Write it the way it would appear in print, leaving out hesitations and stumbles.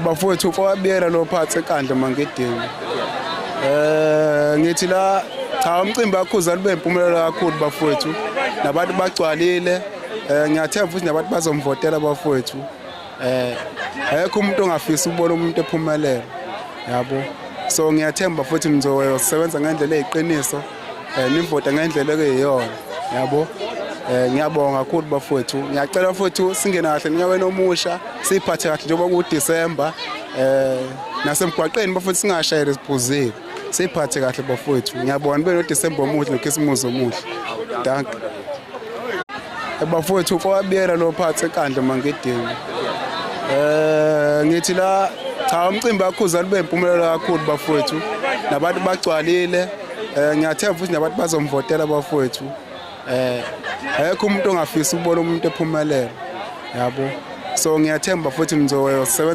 Bafowethu, uFabiyela lo phathe eNkandla mangidinga. Ngithi la cha, umcimbi wakhuza lube impumelelo kakhulu bafowethu. Nabantu bagcwalile. Ngiyathemba futhi nabantu bazomvotela bafowethu. Ayekho umuntu ongafisa ukubona umuntu ephumelela. Yabo. So ngiyathemba futhi nizosebenza ngendlela eyiqiniso. Nivote ngendlela ekuyiyona. Yabo. Ngiyabonga kakhulu bafowethu. Ngiyacela futhi singene kahle eminyakeni omusha, siphathe kahle njengoba ku December. Nasemgwaqeni bafowethu singashayeli siphuzile. Siphathe kahle bafowethu. Ngiyabonga, nibe no December omuhle noKhisimusi omuhle. Dankie. Bafowethu, uFabiyela lo phathe eNkandla mangidinga. Ngithi la cha, umcimbi wakhuza lube impumelelo kakhulu bafowethu. Nabantu bagcwalile. Ngiyathemba futhi nabantu bazomvotela bafowethu. Ayekho umuntu ongafisa ukubona umuntu ephumelela. Yabo. So ngiyathemba futhi nizosebenza